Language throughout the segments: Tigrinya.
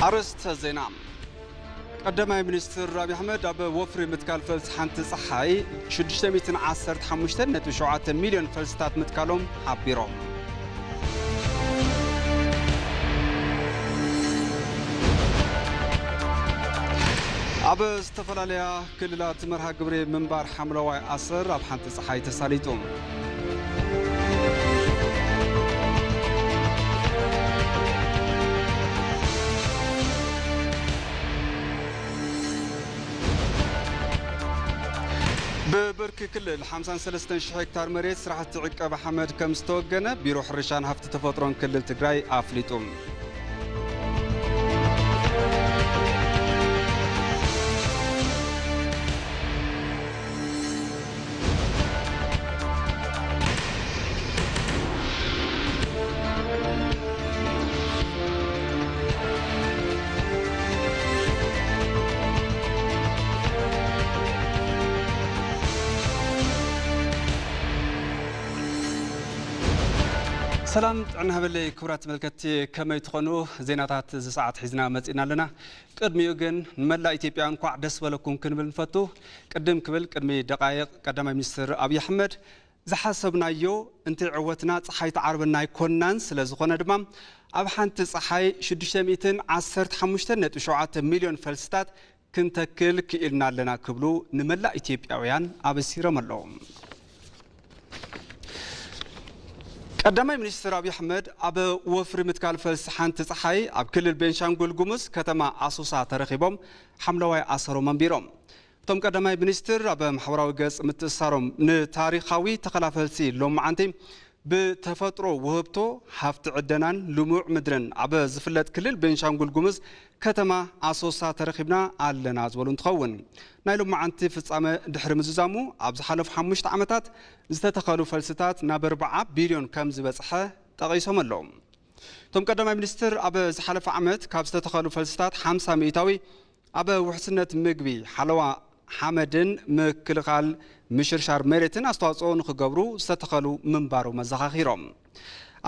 ኣርእስተ ዜና። ቀዳማይ ሚኒስትር ኣብይ ኣሕመድ ኣብ ወፍሪ ምትካል ፈልሲ ሓንቲ ጸሓይ ሽዱሽተ ሚእትን ዓሰርተ ሓሙሽተን ነጥቢ ሸውዓተ ሚልዮን ፈልስታት ምትካሎም ሓቢሮም። ኣብ ዝተፈላለያ ክልላት መርሃ ግብሪ ምንባር ሓምለዋይ ኣሰር ኣብ ሓንቲ ጸሓይ ተሳሊጡ። ብብርኪ ክልል ሓምሳን ሰለስተን ሽሕ ሄክታር መሬት ስራሕቲ ዕቀባ ሓመድ ከም ዝተወገነ ቢሮ ሕርሻን ሃፍቲ ተፈጥሮን ክልል ትግራይ ኣፍሊጡ። ሰላም ጥዕና ሃበለይ ክቡራት ተመልከትቲ፣ ከመይ ትኾኑ? ዜናታት እዚ ሰዓት ሒዝና መጺና ኣለና። ቅድሚኡ ግን ንመላእ ኢትዮጵያ እንኳዕ ደስ በለኩም ክንብል ንፈቱ። ቅድም ክብል ቅድሚ ደቃይቕ ቀዳማይ ሚኒስትር ኣብይ ኣሕመድ ዝሓሰብናዮ እንተይዕወትና ጸሓይ ትዓርበና ኣይኮናን፣ ስለ ዝኾነ ድማ ኣብ ሓንቲ ጸሓይ ሽዱሽተ ሚእትን ዓሰርተ ሓሙሽተን ነጥቢ ሸውዓተ ሚልዮን ፈልስታት ክንተክል ክኢልና ኣለና ክብሉ ንመላእ ኢትዮጵያውያን ኣበሲሮም ኣለዉ። ቀዳማይ ሚኒስትር ኣብይ ኣሕመድ ኣብ ወፍሪ ምትካል ፈልሲ ሓንቲ ጸሓይ ኣብ ክልል ቤንሻንጉል ጉሙዝ ከተማ ኣሶሳ ተረኺቦም ሓምለዋይ ኣሰሮም ኣንቢሮም። እቶም ቀዳማይ ሚኒስትር ኣብ ማሕበራዊ ገጽ ምትእስሳሮም ንታሪኻዊ ተኸላ ፈልሲ ሎማዓንቲ ብተፈጥሮ ውህብቶ ሃፍቲ ዕደናን ልሙዕ ምድርን ኣብ ዝፍለጥ ክልል ቤንሻንጉል ጉሙዝ ከተማ ኣሶሳ ተረኺብና ኣለና ዝበሉ እንትኸውን፣ ናይ ሎማዓንቲ ፍጻመ ድሕሪ ምዝዛሙ ኣብ ዝሓለፉ ሓሙሽተ ዓመታት ዝተተኸሉ ፈልስታት ናብ ኣርብዓ ቢልዮን ከም ዝበጽሐ ጠቒሶም ኣለዉ። እቶም ቀዳማይ ሚኒስትር ኣብ ዝሓለፈ ዓመት ካብ ዝተተኸሉ ፈልስታት ሓምሳ ሚእታዊ ኣብ ውሕስነት ምግቢ፣ ሓለዋ ሓመድን ምክልኻል ምሽርሻር መሬትን ኣስተዋፅኦ ንክገብሩ ዝተተኸሉ ምንባሮም ኣዘኻኺሮም።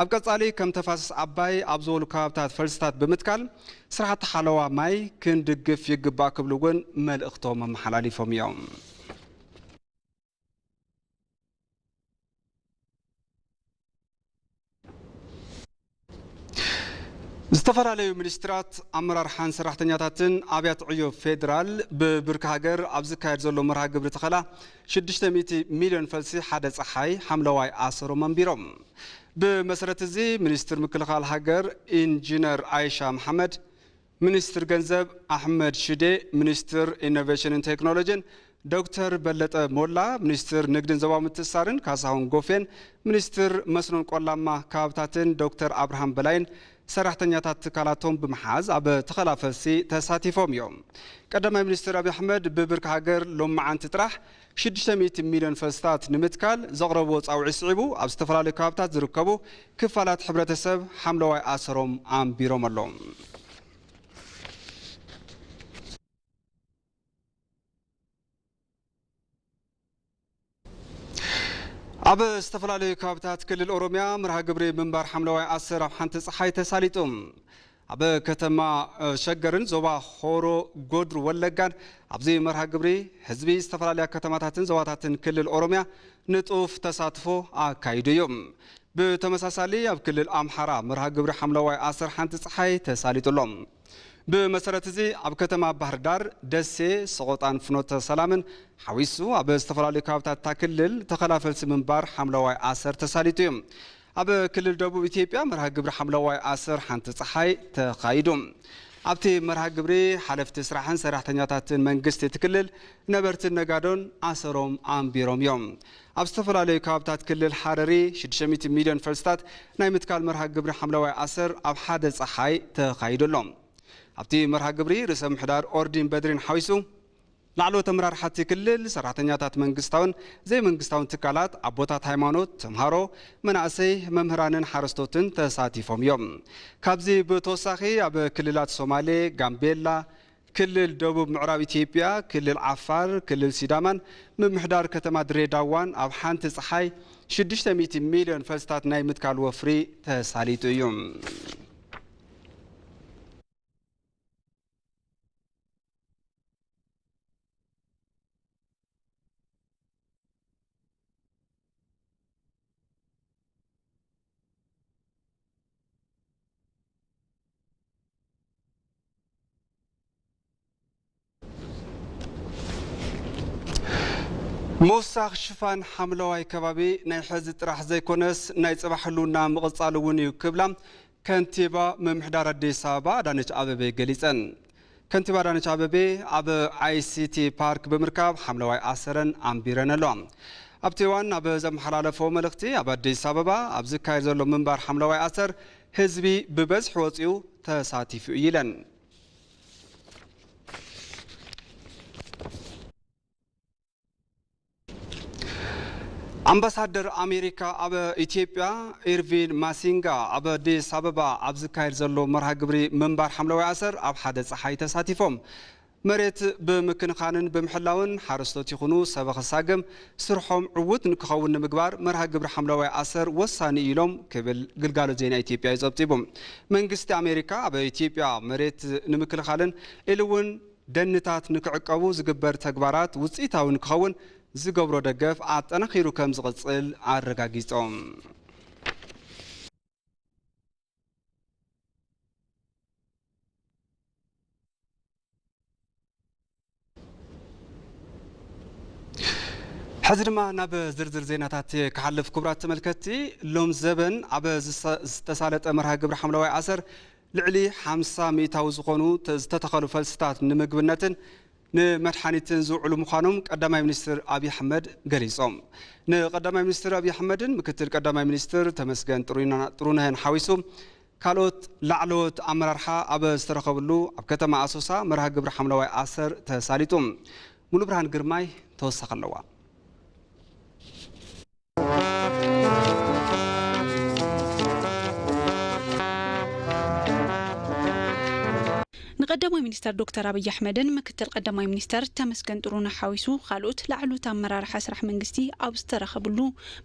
ኣብ ቀፃሊ ከም ተፋሰስ ኣባይ ኣብ ዝበሉ ከባብታት ፈልስታት ብምትካል ስራሕቲ ሓለዋ ማይ ክንድግፍ ይግባእ ክብሉ እውን መልእኽቶም ኣመሓላሊፎም እዮም። ዝተፈላለዩ ሚኒስትራት፣ ኣመራርሓን ሰራሕተኛታትን ኣብያተ ዕዮ ፌዴራል ብብርኪ ሃገር ኣብ ዝካየድ ዘሎ መርሃ ግብሪ ተኸላ ሽዱሽተ ሚእቲ ሚልዮን ፈልሲ ሓደ ጸሓይ ሓምለዋይ ኣሰሮም ኣንቢሮም። ብመሰረት እዚ ሚኒስትር ምክልኻል ሃገር ኢንጂነር ኣይሻ መሓመድ፣ ሚኒስትር ገንዘብ ኣሕመድ ሽዴ፣ ሚኒስትር ኢኖቬሽንን ቴክኖሎጂን ዶክተር በለጠ ሞላ፣ ሚኒስትር ንግድን ዞባዊ ምትእስሳርን ካሳሁን ጎፌን፣ ሚኒስትር መስኖን ቆላማ ከባብታትን ዶክተር ኣብርሃም በላይን ሰራሕተኛታት ትካላቶም ብምሓዝ ኣብ ተኸላ ፈልሲ ተሳቲፎም እዮም። ቀዳማይ ሚኒስትር ኣብይ ኣሕመድ ብብርኪ ሃገር ሎማዓንቲ ጥራሕ ሽዱሽተ ሚእቲ ሚልዮን ፈልስታት ንምትካል ዘቕረብዎ ጻውዒት ስዒቡ ኣብ ዝተፈላለዩ ከባብታት ዝርከቡ ክፋላት ሕብረተሰብ ሓምለዋይ ኣሰሮም ኣንቢሮም ኣለዉ። ኣብ ዝተፈላለዩ ከባብታት ክልል ኦሮሚያ መርሃ ግብሪ ምንባር ሓምለዋይ ኣሰር ኣብ ሓንቲ ጸሓይ ተሳሊጡ። ኣብ ከተማ፣ እ፣ ሸገርን ዞባ ሆሮ ጎድሩ ወለጋን ኣብዚ መርሃ ግብሪ ህዝቢ ዝተፈላለያ ከተማታትን ዞባታትን ክልል ኦሮሚያ ንጡፍ ተሳትፎ ኣካይዱ እዩ። ብተመሳሳሊ ኣብ ክልል ኣምሓራ መርሃ ግብሪ ሓምለዋይ ኣሰር ሓንቲ ጸሓይ ተሳሊጡ ኣሎ። ብመሰረት እዚ ኣብ ከተማ ባህር ዳር፣ ደሴ፣ ሰቖጣን ፍኖተ ሰላምን ሓዊሱ ኣብ ዝተፈላለዩ ከባብታት እታ ክልል ተኸላ ፈልሲ ምንባር ሓምለዋይ ኣሰር ተሳሊጡ እዩ። ኣብ ክልል ደቡብ ኢትዮጵያ መርሃ ግብሪ ሓምለዋይ ኣሰር ሓንቲ ጸሓይ ተኻይዱ። ኣብቲ መርሃ ግብሪ ሓለፍቲ ስራሕን ሰራሕተኛታትን መንግስቲ እቲ ክልል፣ ነበርትን ነጋዶን ኣሰሮም ኣንቢሮም እዮም። ኣብ ዝተፈላለዩ ከባብታት ክልል ሓረሪ ሽዱሽተ ሚእቲ ሚልዮን ፈልስታት ናይ ምትካል መርሃ ግብሪ ሓምለዋይ ኣሰር ኣብ ሓደ ጸሓይ ተኻይዱ ኣሎ። ኣብቲ መርሃ ግብሪ ርእሰ ምሕዳር ኦርዲን በድሪን ሓዊሱ ላዕለዎት ኣመራርሓ እቲ ክልል፣ ሰራሕተኛታት መንግስታውን ዘይመንግስታውን ትካላት፣ ኣቦታት ሃይማኖት፣ ተምሃሮ፣ መናእሰይ፣ መምህራንን ሓረስቶትን ተሳቲፎም እዮም። ካብዚ ብተወሳኺ ኣብ ክልላት ሶማሌ፣ ጋምቤላ፣ ክልል ደቡብ ምዕራብ ኢትዮጵያ፣ ክልል ዓፋር፣ ክልል ሲዳማን ምምሕዳር ከተማ ድሬዳዋን ኣብ ሓንቲ ጸሓይ ሽዱሽተ ሚእቲ ሚልዮን ፈልስታት ናይ ምትካል ወፍሪ ተሳሊጡ እዩ። ምውሳኽ ሽፋን ሓምለዋይ ከባቢ ናይ ሕዚ ጥራሕ ዘይኮነስ ናይ ጽባሕ ህልውና ምቕጻል እውን እዩ ክብላ ከንቲባ ምምሕዳር ኣዲስ ኣበባ ኣዳነች ኣበቤ ገሊጸን። ከንቲባ ኣዳነች ኣበቤ ኣብ ኣይ ሲ ቲ ፓርክ ብምርካብ ሓምለዋይ ኣሰረን ኣንቢረን ኣለዋ። ኣብቲ እዋን ኣብ ዘመሓላለፈዎ መልእኽቲ፣ ኣብ ኣዲስ ኣበባ ኣብ ዝካየድ ዘሎ ምንባር ሓምለዋይ ኣሰር ህዝቢ ብበዝሒ ወጺኡ ተሳቲፉ እዩ ኢለን። ኣምባሳደር ኣሜሪካ ኣብ ኢትዮጵያ ኢርቪን ማሲንጋ ኣብ ኣዲስ ኣበባ ኣብ ዝካየድ ዘሎ መርሃ ግብሪ ምንባር ሓምለዋይ ኣሰር ኣብ ሓደ ጸሓይ ተሳቲፎም። መሬት ብምክንኻንን ብምሕላውን ሓረስቶት ይኹኑ ሰበ ኸሳግም ስርሖም ዕዉት ንክኸውን ንምግባር መርሃ ግብሪ ሓምለዋይ ኣሰር ወሳኒ እዩ ኢሎም ክብል ግልጋሎት ዜና ኢትዮጵያ እዩ ጸብጺቡ። መንግስቲ ኣሜሪካ ኣብ ኢትዮጵያ መሬት ንምክልኻልን ኢሉ እውን ደንታት ንክዕቀቡ ዝግበር ተግባራት ውፅኢታዊ ንክኸውን ዝገብሮ ደገፍ ኣጠናኺሩ ከም ዝቕፅል ኣረጋጊጾም። ሕዚ ድማ ናብ ዝርዝር ዜናታት ክሓልፍ። ክቡራት ተመልከትቲ፣ ሎም ዘበን ኣብ ዝሰ-፣ ዝተሳለጠ መርሃ ግብሪ ሓምለዋይ ኣሰር ልዕሊ ሓምሳ ሚእታዊ ዝኾኑ ተ-፣ ዝተተኸሉ ፈልስታት ንምግብነትን ንመድሓኒትን ዝውዕሉ ምዃኖም ቀዳማይ ሚኒስትር ኣብዪ ኣሕመድ ገሊጾም። ንቀዳማይ ሚኒስትር ኣብዪ ኣሕመድን ምክትል ቀዳማይ ሚኒስትር ተመስገን ጥሩና-፣ ጥሩነህን ሓዊሱ ካልኦት ላዕለዎት ኣመራርሓ ኣብ ዝተረኸብሉ ኣብ ከተማ ኣሶሳ መርሃ ግብሪ ሓምለዋይ ኣሰር ተሳሊጡ። ሙሉ ብርሃን ግርማይ ተወሳኺ ኣለዋ። ንቀዳማይ ሚኒስተር ዶክተር ኣብይ ኣሕመድን ምክትል ቀዳማይ ሚኒስተር ተመስገን ጥሩነህ ሓዊሱ ካልኦት ላዕለዎት ኣመራርሓ ስራሕ መንግስቲ ኣብ ዝተረኸብሉ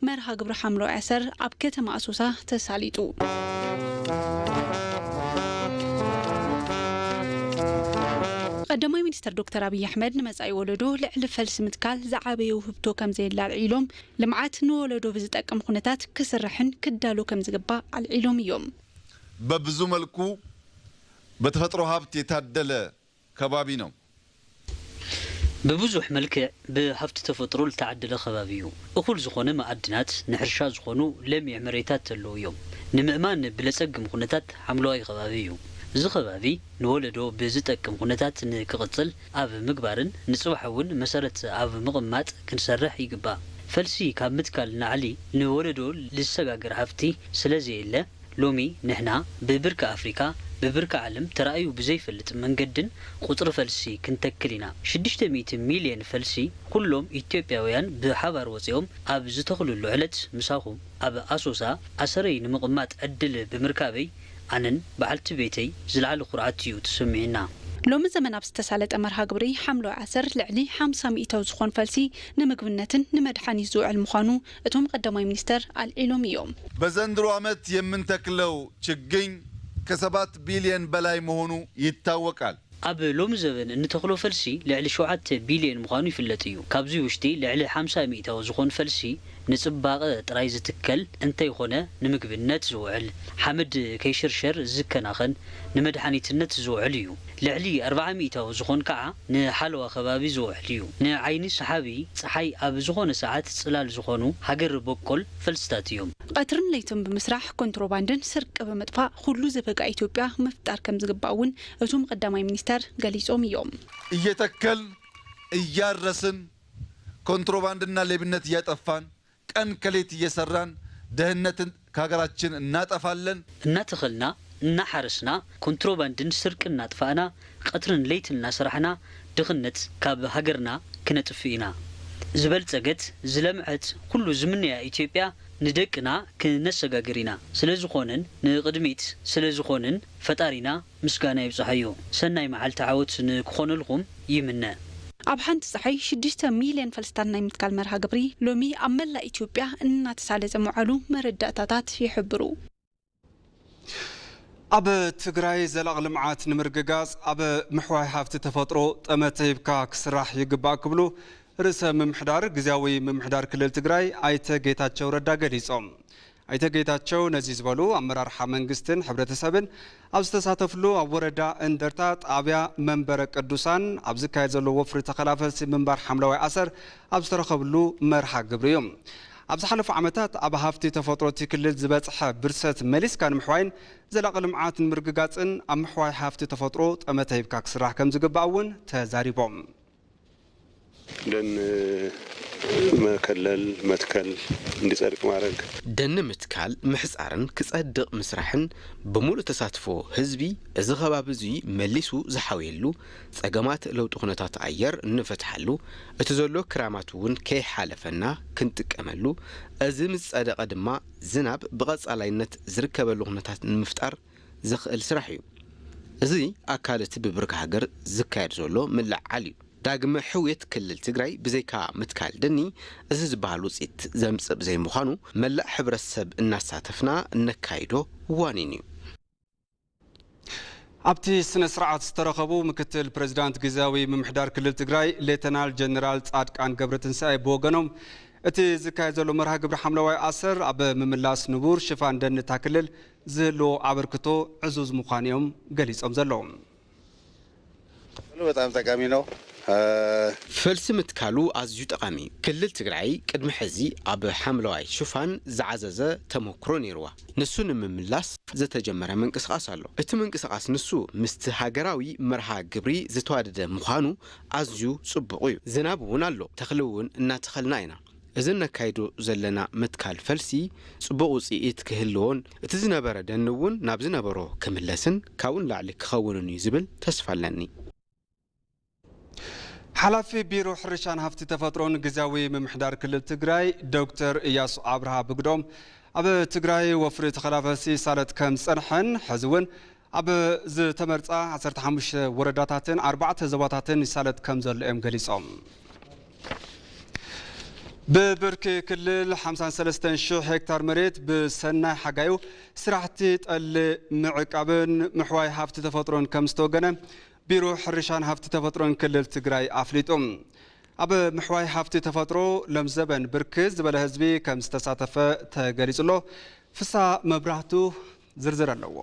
መርሃ ግብሪ ሓምለዋይ ኣሰር ኣብ ከተማ ኣሶሳ ተሳሊጡ። ቀዳማይ ሚኒስተር ዶክተር ኣብይ ኣሕመድ ንመጻኢ ወለዶ ልዕሊ ፈልሲ ምትካል ዝዓበየ ውህብቶ ከም ዘየለ ኣልዒሎም፣ ልምዓት ንወለዶ ብዝጠቅም ኩነታት ክስራሕን ክዳሎ ከም ዝግባእ ኣልዒሎም እዮም። በብዙ መልኩ በተፈጥሮ ሀብት የታደለ ከባቢ ነው። ብብዙሕ መልክዕ ብሃብቲ ተፈጥሮ ዝተዓደለ ከባቢ እዩ። እኹል ዝኾነ መኣድናት፣ ንሕርሻ ዝኾኑ ለሚዕ መሬታት ዘለዉ እዮም። ንምእማን ብለጸግም ኩነታት ሓምለዋይ ከባቢ እዩ። እዚ ከባቢ ንወለዶ ብዝጠቅም ኩነታት ንክቕጽል ኣብ ምግባርን ንጽባሕ እውን መሰረት ኣብ ምቕማጥ ክንሰርሕ ይግባእ። ፈልሲ ካብ ምትካል ንላዕሊ ንወለዶ ዝሰጋገር ሃፍቲ ስለ ዘየለ፣ ሎሚ ንሕና ብብርኪ ኣፍሪካ፣ ብብርኪ ዓለም ተራእዩ ብዘይፈልጥ መንገድን ቁጽሪ ፈልሲ ክንተክል ኢና። ሽዱሽተ ሚእቲ ሚልዮን ፈልሲ ኩሎም ኢትዮጵያውያን ብሓባር ወጺኦም ኣብ ዝተኽልሉ ዕለት ምሳኹም ኣብ ኣሶሳ ኣሰረይ ንምቕማጥ ዕድል ብምርካበይ ኣነን በዓልቲ ቤተይ ዝለዓለ ኩርዓት እዩ ተሰሚዑና። ሎሚ ዘመን ኣብ ዝተሳለጠ መርሃ ግብሪ ሓምለዋይ ኣሰር ልዕሊ ሓምሳ ሚእታዊ ዝኾን ፈልሲ ንምግብነትን ንመድሓኒት ዝውዕል ምዃኑ እቶም ቀዳማይ ሚኒስተር ኣልዒሎም እዮም። በዘንድሮ ዓመት የምንተክለው ችግኝ ከሰባት ቢልየን በላይ መሆኑ ይታወቃል። ኣብ ሎሚ ዘበን እንተኽሎ ፈልሲ ልዕሊ ሸውዓተ ቢልየን ምዃኑ ይፍለጥ እዩ። ካብዚ ውሽጢ ልዕሊ ሓምሳ ሚእታዊ ዝኾን ፈልሲ ንጽባቐ ጥራይ ዝትከል እንተይኾነ፣ ንምግብነት ዝውዕል፣ ሓመድ ከይሽርሸር ዝከናኸን፣ ንመድሓኒትነት ዝውዕል እዩ። ልዕሊ ኣርብዓ ሚእታዊ ዝኾን ከዓ ንሓለዋ ከባቢ ዝውዕል እዩ። ንዓይኒ ሰሓቢ ጸሓይ ኣብ ዝኾነ ሰዓት ጽላል ዝኾኑ ሃገር በቆል ፈልስታት እዮም። ቀትርን ለይትን ብምስራሕ ኮንትሮባንድን ስርቂ ብምጥፋእ ኩሉ ዝበቅዓ ኢትዮጵያ ምፍጣር ከም ዝግባእ እውን እቶም ቀዳማይ ሚኒስተር ገሊጾም እዮም። እየተከልን እያረስን ኮንትሮባንድና ሌብነት እያጠፋን ቀን ከሌት እየሰራን ድህነትን ከሀገራችን እናጠፋለን። እናተኸልና፣ እናሓረስና፣ ኮንትሮባንድን ስርቅን እናጥፋእና፣ ቀትርን ለይትን እናሰራሕና ድኽነት ካብ ሃገርና ክነጥፍእ ኢና። ዝበልጸገት፣ ዝለምዐት፣ ኩሉ ዝምነያ ኢትዮጵያ ንደቅና ክነሰጋግር ኢና። ስለዝኾነን ንቕድሚት ስለዝኾንን ፈጣሪና ምስጋና ይብጽሓዮ። ሰናይ መዓልቲ ዓወት ንክኾነልኩም ይምነ። ኣብ ሓንቲ ጸሓይ ሽዱሽተ ሚልዮን ፈልስታት ናይ ምትካል መርሃ ግብሪ ሎሚ ኣብ መላእ ኢትዮጵያ እናተሳለጠ ምውዓሉ መረዳእታታት ይሕብሩ። ኣብ ትግራይ ዘላቒ ልምዓት ንምርግጋጽ ኣብ ምሕዋይ ሃፍቲ ተፈጥሮ ጠመተ ሂብካ ክስራሕ ይግባእ ክብሉ ርእሰ ምምሕዳር ግዝያዊ ምምሕዳር ክልል ትግራይ ኣይተ ጌታቸው ረዳ ገሊጾም። ኣይተ ጌታቸው ነዚ ዝበሉ፣ ኣመራርሓ መንግስትን ሕብረተሰብን ኣብ ዝተሳተፍሉ፣ ኣብ ወረዳ እንደርታ ጣብያ መንበረ ቅዱሳን ኣብ ዝካየድ ዘሎ ወፍሪ ተኸላ ፈልሲ ምንባር ሓምለዋይ ኣሰር ኣብ ዝተረኸብሉ መርሃ ግብሪ እዩ። ኣብ ዝሓለፉ ዓመታት ኣብ ሃፍቲ ተፈጥሮ እቲ ክልል ዝበፅሐ ብርሰት መሊስካ ንምሕዋይን ዘላቒ ልምዓት ንምርግጋፅን ኣብ ምሕዋይ ሃፍቲ ተፈጥሮ ጠመተ ሂብካ ክስራሕ ከም ዝግባእ እውን ተዛሪቦም። ደን መከለል፣ መትከል እንዲጸድቅ ማድረግ። ደን ምትካል፣ ምሕጻርን ክጸድቕ ምስራሕን፣ ብምሉእ ተሳትፎ ህዝቢ፣ እዚ ከባቢ እዙይ መሊሱ ዝሓውየሉ፣ ጸገማት ለውጢ ኩነታት ኣየር እንፈትሓሉ፣ እቲ ዘሎ ክራማት እውን ከይሓለፈና ክንጥቀመሉ፣ እዚ ምስ ጸደቐ ድማ ዝናብ ብቐጻላይነት ዝርከበሉ ኩነታት ንምፍጣር ዘኽእል ስራሕ እዩ። እዚ ኣካል እቲ ብብርኪ ሃገር ዝካየድ ዘሎ ምልዕዓል እዩ። ዳግመ ሕውየት ክልል ትግራይ ብዘይካ ምትካል ደኒ እዚ ዝበሃል ውፅኢት ዘምፅእ ብዘይምዃኑ መላእ ሕብረተሰብ እናሳተፍና እነካይዶ ዋኒን እዩ። ኣብቲ ስነ ስርዓት ዝተረኸቡ ምክትል ፕሬዚዳንት ግዝያዊ ምምሕዳር ክልል ትግራይ ሌተናል ጀነራል ፃድቃን ገብረትንሳኤ ብወገኖም እቲ ዝካየድ ዘሎ መርሃ ግብሪ ሓምለዋይ ኣሰር ኣብ ምምላስ ንቡር ሽፋን ደን እታ ክልል ዝህልዎ ኣበርክቶ ዕዙዝ ምዃኑ እዮም ገሊፆም ዘለዉ። በጣም ጠቃሚ ነው። ፈልሲ ምትካሉ ኣዝዩ ጠቓሚ እዩ። ክልል ትግራይ ቅድሚ ሕዚ ኣብ ሓምለዋይ ሽፋን ዝዓዘዘ ተመክሮ ነይርዋ። ንሱ ንምምላስ ዝተጀመረ ምንቅስቓስ ኣሎ። እቲ ምንቅስቓስ ንሱ ምስቲ ሃገራዊ መርሃ ግብሪ ዝተዋደደ ምዃኑ ኣዝዩ ጽቡቕ እዩ። ዝናብ እውን ኣሎ። ተኽሊ እውን እናተኸልና ኢና። እዚ እነካይዶ ዘለና ምትካል ፈልሲ ጽቡቕ ውጽኢት ክህልዎን እቲ ዝነበረ ደን እውን ናብ ዝነበሮ ክምለስን ካብኡ ንላዕሊ ክኸውንን እዩ ዝብል ተስፋ ኣለኒ። ሓላፊ ቢሮ ሕርሻን ሃፍቲ ተፈጥሮን ግዝያዊ ምምሕዳር ክልል ትግራይ ዶክተር እያሱ ኣብርሃ ብግዶም ኣብ ትግራይ ወፍሪ ተኸላ ፈልሲ ይሳለጥ ከም ዝጸንሐን ሕዚ እውን ኣብ ዝተመርጻ ዓሰርተ ሓሙሽተ ወረዳታትን ኣርባዕተ ዞባታትን ይሳለጥ ከም ዘሎ እዮም ገሊጾም። ብብርኪ ክልል ሓምሳን ሰለስተን ሽሕ ሄክታር መሬት ብሰናይ ሓጋዩ ስራሕቲ ጠሊ ምዕቃብን ምሕዋይ ሃፍቲ ተፈጥሮን ከም ዝተወገነ ቢሮ ሕርሻን ሃፍቲ ተፈጥሮን ክልል ትግራይ ኣፍሊጡ። ኣብ ምሕዋይ ሃፍቲ ተፈጥሮ ለምዘበን ብርክት ዝበለ ህዝቢ ከም ዝተሳተፈ ተገሊጹ ኣሎ። ፍሳ መብራህቱ ዝርዝር ኣለዎ።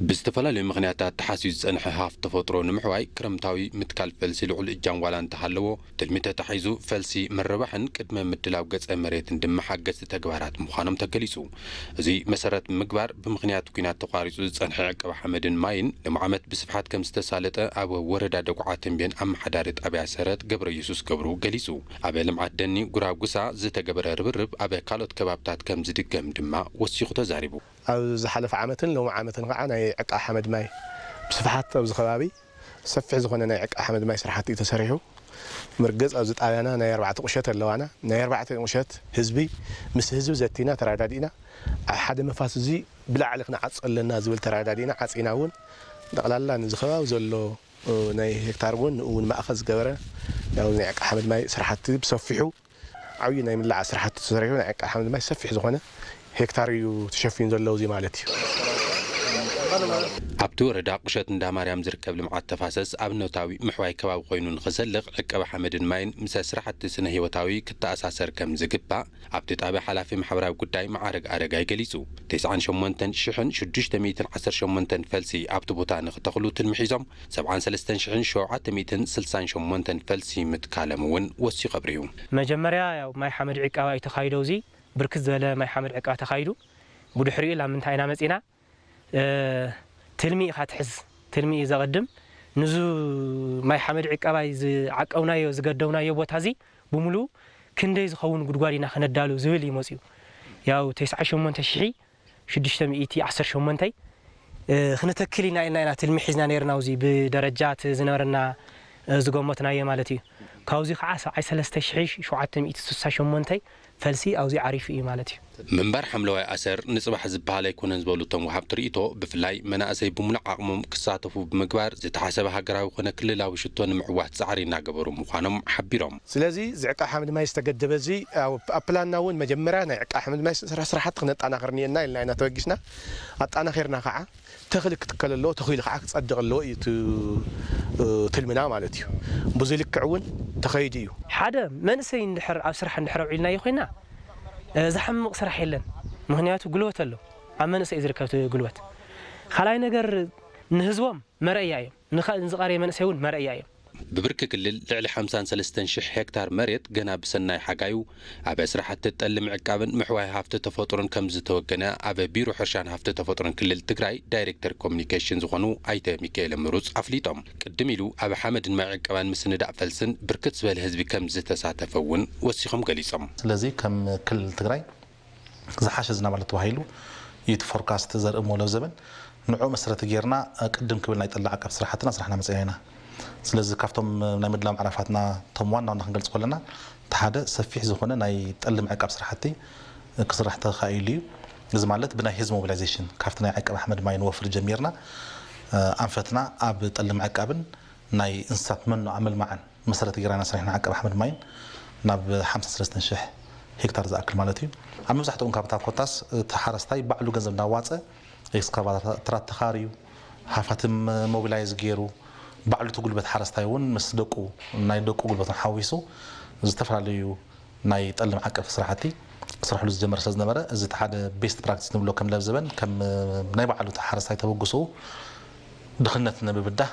ብዝተፈላለዩ ምኽንያታት ተሓስዩ ዝጸንሐ ሃፍቲ ተፈጥሮ ንምሕዋይ ክረምታዊ ምትካል ፈልሲ ልዑል እጃም ዋላ እንተሃለዎ ትልሚ ተታሒዙ ፈልሲ ምርባሕን ቅድመ ምድላው ገጸ መሬትን ድማ ሓገዝቲ ተግባራት ምዃኖም ተገሊጹ። እዚ መሰረት ብምግባር ብምኽንያት ኲናት ተቋሪጹ ዝጸንሐ ዕቀባ ሓመድን ማይን ሎሚ ዓመት ብስፍሓት ከም ዝተሳለጠ ኣብ ወረዳ ደጉዓ ተንቤን ኣመሓዳሪ ጣብያ ሰረት ገብረየሱስ ገብሩ ገሊጹ። ኣብ ልምዓት ደኒ ጉራጉሳ ዝተገበረ ርብርብ ኣብ ካልኦት ከባብታት ከም ዝድገም ድማ ወሲኹ ተዛሪቡ። ኣብ ዝሓለፈ ዓመትን ሎሚ ዓመትን ከዓ ናይ ዕቃ ሓመድ ማይ ብስፍሓት ኣብዚ ከባቢ ሰፊሕ ዝኾነ ናይ ዕቃ ሓመድ ማይ ስራሕቲ እዩ ተሰሪሑ። መርገፅ ኣብዚ ጣብያና ናይ ኣርባዕተ ቁሸት ኣለዋና። ናይ ኣርባዕተ ቁሸት ህዝቢ ምስ ህዝቢ ዘቲና ተረዳዲእና ኣብ ሓደ መፋስ እዚ ብላዕሊ ክንዓፆ ኣለና ዝብል ተረዳዲእና ዓፂና እውን ጠቕላላ ንዚ ከባቢ ዘሎ ናይ ሄክታር እውን ንኡ እውን ማእኸል ዝገበረ ያው ናይ ዕቃ ሓመድ ማይ ስራሕቲ ብሰፊሑ ዓብዪ ናይ ምላዓ ስራሕቲ ተሰሪሑ ናይ ዕቃ ሓመድ ማይ ሰፊሕ ዝኾነ ሄክታር እዩ ተሸፊኑ ዘሎ እዚ ማለት እዩ። ኣብቲ ወረዳ ቁሸት እንዳ ማርያም ዝርከብ ልምዓት ተፋሰስ ኣብነታዊ ምሕዋይ ከባቢ ኮይኑ ንኽዘልቕ ዕቀባ ሓመድን ማይን ምስ ስራሕቲ ስነ ህይወታዊ ክተኣሳሰር ከም ዝግባእ ኣብቲ ጣብያ ሓላፊ ማሕበራዊ ጉዳይ መዓረግ ኣረጋይ ገሊጹ። ተስዓን ሸሞንተን ሽሕን ሽዱሽተ ሚእትን ዓሰርተ ሸሞንተን ፈልሲ ኣብቲ ቦታ ንኽተኽሉ ትልሚ ሒዞም ሰብዓን ሰለስተን ሽሕን ሸውዓተ ሚእትን ስልሳን ሸሞንተን ፈልሲ ምትካሎም እውን ወሲኹ ኣብሪሁ። መጀመርያ ያው ማይ ሓመድ ዕቃባ እዩ ተኻይዶ እዚ ብርክት ዝበለ ማይ ሓመድ ዕቃባ ተኻይዱ ብድሕሪኡ ላብ ምንታይ ኢና መጺና ትልሚ ኢኻ ትሕዝ ትልሚ እዩ ዘቐድም ንዙ ማይ ሓመድ ዕቃባይ ዝዓቀብናዮ ዝገደብናዮ ቦታ እዚ ብምሉኡ ክንደይ ዝኸውን ጉድጓድ ኢና ክነዳሉ ዝብል እዩ መፅኡ ያው ተስዓ ሸሞንተ ሽሒ ሽዱሽተ ሚእቲ ዓሰርተ ሸሞንተ ክንተክል ኢና ኢልና ኢና ትልሚ ሒዝና ነይርና ኣብዚ ብደረጃ እቲ ዝነበረና ዝገመትናዮ ማለት እዩ ካብዚ ከዓ ሰብዓይ ሰለስተ ሽሒ ሸውዓተ ሚእቲ ስሳ ሸሞንተ ፈልሲ ኣብዚ ዓሪፉ እዩ ማለት እዩ። ምንባር ሓምለዋይ ኣሰር ንጽባሕ ዝበሃል ኣይኮነን ዝበሉ እቶም ወሃብቲ ርእይቶ፣ ብፍላይ መናእሰይ ብሙሉእ ዓቕሞም ክሳተፉ ብምግባር ዝተሓሰበ ሃገራዊ ኮነ ክልላዊ ሽቶ ንምዕዋት ጻዕሪ እናገበሩ ምዃኖም ሓቢሮም። ስለዚ እዚ ዕቃ ሓመድ ማይ ዝተገደበ እዚ ኣብ፣ ኣብ ፕላንና እውን መጀመርያ ናይ ዕቃ ሓመድ ማይ ስራሕ-፣ ስራሕቲ ክነጣናኽር እኒአና ኢልና ኢና ተበጊስና። ኣጣናኺርና ከዓ ተኽሊ ክትከል ኣለዎ፣ ተኽሊ ከዓ ክጸድቕ ኣለዎ እዩ እቲ፣ እ፣ ትልምና ማለት እዩ። ብዙይ ልክዕ እውን ተኸይዱ እዩ። ሓደ መንእሰይ እንድሕር ኣብ ስራሕ እንድሕር ኣውዒልናዮ ኮይና፣ እ፣ ዝሓምቕ ስራሕ የለን። ምኽንያቱ ጉልበት ኣሎ። ኣብ መንእሰይ እዩ ዝርከብ እቲ ጉልበት። ካልኣይ ነገር ንህዝቦም መረእያ እዮም። ንኻ-፣ ንዝቐረየ መንእሰይ እውን መረእያ እዮም። ብብርኪ ክልል ልዕሊ ሓምሳን ሰለስተን ሽሕ ሄክታር መሬት ገና ብሰናይ ሓጋዩ ኣብ ስራሕቲ ጠሊ ምዕቃብን ምሕዋይ ሃፍቲ ተፈጥሮን ከም ዝተወገነ ኣብ ቢሮ ሕርሻን ሃፍቲ ተፈጥሮን ክልል ትግራይ ዳይሬክተር ኮሚኒኬሽን ዝኾኑ ኣይተ ሚካኤል ምሩፅ ኣፍሊጦም። ቅድም ኢሉ ኣብ ሓመድን ማይ ዕቀባን ምስንዳእ ፈልስን ብርክት ዝበለ ህዝቢ ከም ዝተሳተፈ እውን ወሲኾም ገሊጾም። ስለዚ ከም ክልል ትግራይ ዝሓሸ ዝናብ ኣሎ ተባሂሉ እዩ እቲ ፎርካስት ዘርኢ እሞ ለብዘበን ንዕኡ መሰረት ጌርና ቅድም ክብል ናይ ጠሊ ዓቀብ ስራሕትና ስራሕና መፂና ኢና። ስለዚ ካብቶም ናይ ምድላው ምዕራፋትና እቶም ዋና ዋና ክንገልፅ ከለና እቲ ሓደ ሰፊሕ ዝኾነ ናይ ጠሊ ምዕቃብ ስራሕቲ ክስራሕ ተኻኢሉ እዩ። እዚ ማለት ብናይ ህዝቢ ሞቢላይዜሽን ካብቲ ናይ ዕቀብ ሓመድ ማይን ወፍሪ ጀሚርና ኣንፈትና ኣብ ጠሊ ምዕቃብን ናይ እንስሳት መኖ ኣብ ምልማዕን መሰረት ጌርና ኢና ሰሪሕና። ዓቀብ ሓመድ ማይን ናብ ሓምሳ ሰለስተን ሽሕ ሄክታር ዝኣክል ማለት እዩ። ኣብ መብዛሕትኦም ካብታ ኮታስ እቲ ሓረስታይ ባዕሉ ገንዘብ እናዋፀ ኤክስካቫተራት ተኻርዩ፣ ሃፋትም ሞቢላይዝ ገይሩ፣ ባዕሉ እቲ ጉልበት ሓረስታይ እውን ምስ ደቁ፣ ናይ ደቁ ጉልበት ሓዊሱ ዝተፈላለዩ ናይ ጠሊ ዓቀብ ስራሕቲ ክስርሕሉ ዝጀመረ ስለ ዝነበረ፣ እዚ እቲ ሓደ ቤስት ፕራክቲስ ንብሎ ከም ለብዘበን ከም ናይ ባዕሉ እቲ ሓረስታይ ተበግሶኡ ድኽነት ንምብዳህ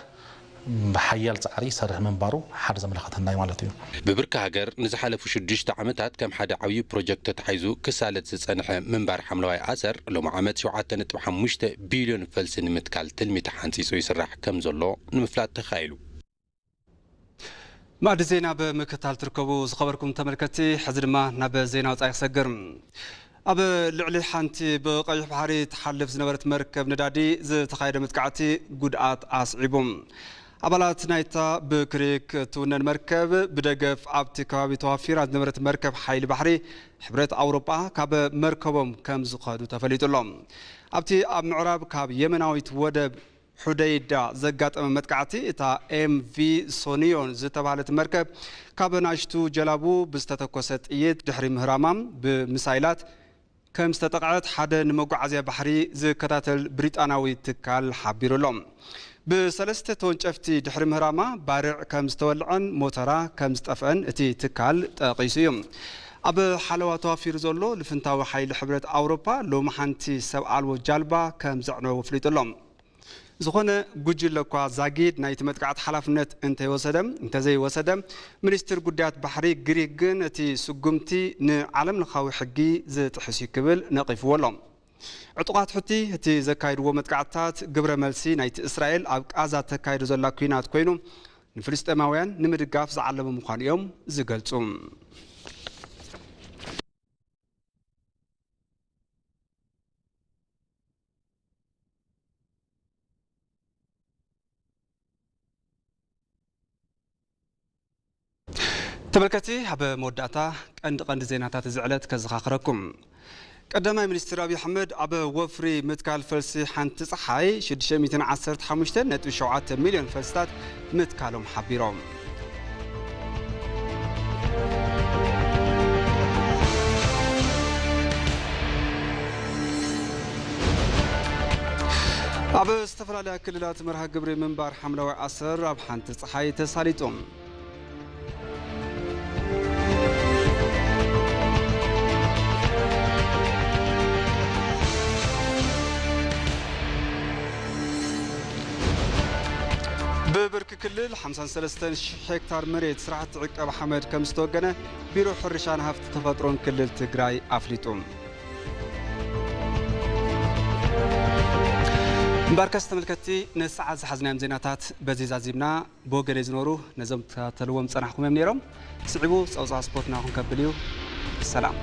ብሓያል ጻዕሪ ይሰርሕ ምንባሩ ሓደ ዘመላኽተና እዩ ማለት እዩ። ብብርኪ ሃገር ንዝሓለፉ ሽዱሽተ ዓመታት ከም ሓደ ዓብዪ ፕሮጀክት ተታሒዙ ክሳለጥ ዝጸንሐ ምንባር ሓምለዋይ ኣሰር፣ ሎሚ ዓመት ሸውዓተ ነጥቢ ሓሙሽተ ቢልዮን ፈልሲ ንምትካል ትልሚ ተሓንጺጹ ይስራሕ ከም ዘሎ ንምፍላጥ ተኻኢሉ። ማዕዲ ዜና ብምክትታል ትርከቡ ዝኸበርኩም ተመልከትቲ፣ ሕዚ ድማ ናብ ዜና ወጻኢ ክሰግር። ኣብ ልዕሊ ሓንቲ ብቐይሕ ባሕሪ ትሓልፍ ዝነበረት መርከብ ነዳዲ ዝተኻየደ መጥቃዕቲ ጉድኣት ኣስዒቡ። ኣባላት ናይታ ብክሪክ እትውነን መርከብ ብደገፍ ኣብቲ ከባቢ ተዋፊራ ዝነበረት መርከብ ሓይሊ ባሕሪ ሕብረት ኣውሮጳ ካብ መርከቦም ከም ዝኸዱ ተፈሊጡ ኣሎ። ኣብቲ ኣብ ምዕራብ ካብ የመናዊት ወደብ ሑደይዳ ዘጋጠመ መጥቃዕቲ እታ ኤም ቪ ሶኒዮን ዝተባህለት መርከብ ካብ ናሽቱ ጀላቡ ብዝተተኮሰ ጥይት ድሕሪ ምህራማ ብሚሳይላት ከም ዝተጠቕዐት ሓደ ንመጓዓዝያ ባሕሪ ዝከታተል ብሪጣናዊ ትካል ሓቢሩ ኣሎ። ብሰለስተ ተወንጨፍቲ ድሕሪ ምህራማ ባርዕ ከም ዝተወልዐን ሞተራ ከም ዝጠፍአን እቲ ትካል ጠቒሱ እዩ። ኣብ ሓለዋ ተዋፊሩ ዘሎ ልፍንታዊ ሓይሊ ሕብረት ኣውሮፓ ሎሚ ሓንቲ ሰብ ኣልቦ ጃልባ ከም ዘዕነዎ ኣፍሊጡ ኣሎ። ዝኾነ ጉጅለ እኳ ዛጊድ ናይቲ መጥቃዕቲ ሓላፍነት እንተይወሰደ፣ እንተዘይወሰደ፣ ሚኒስትር ጉዳያት ባሕሪ ግሪክ ግን እቲ ስጉምቲ ንዓለም ለኻዊ ሕጊ ዝጥሕስ እዩ ክብል ነቒፍዎ ኣሎ። ዕጡቓት ሑቲ እቲ ዘካየድዎ መጥቃዕትታት ግብረ መልሲ ናይቲ እስራኤል ኣብ ቃዛ ተካይዶ ዘላ ኲናት ኮይኑ፣ ንፍልስጤማውያን ንምድጋፍ ዝዓለመ ምዃኑ እዮም ዝገልጹ። ተመልከቲ፣ ኣብ መወዳእታ ቀንዲ ቀንዲ ዜናታት እዚ ዕለት ከዘኻኽረኩም። ቀዳማይ ሚኒስትር ኣብይ ኣሕመድ ኣብ ወፍሪ ምትካል ፈልሲ ሓንቲ ጸሓይ ሽዱሽተ ሚእትን ዓሰርተ ሓሙሽተ ነጥቢ ሸውዓተ ሚልዮን ፈልስታት ምትካሎም ሓቢሮም። ኣብ ዝተፈላለያ ክልላት መርሃ ግብሪ ምንባር ሓምለዋይ ኣሰር ኣብ ሓንቲ ጸሓይ ተሳሊጡ። ብብርኪ ክልል ሓምሳን ሰለስተን ሽሕ ሄክታር መሬት ስራሕቲ ዕቀባ ሓመድ ከም ዝተወገነ ቢሮ ሕርሻን ሃፍቲ ተፈጥሮን ክልል ትግራይ ኣፍሊጡ። እምበኣርከስ ተመልከትቲ፣ ንሰዓት ዝሓዝናዮም ዜናታት በዚ ዛዚምና። ብወገነይ ዝነበሩ ነዞም ትከታተልዎም ዝጸናሕኩም እዮም ነይሮም። ስዒቡ ጸውጻ ስፖርት ናኹም ከብል እዩ። ሰላም።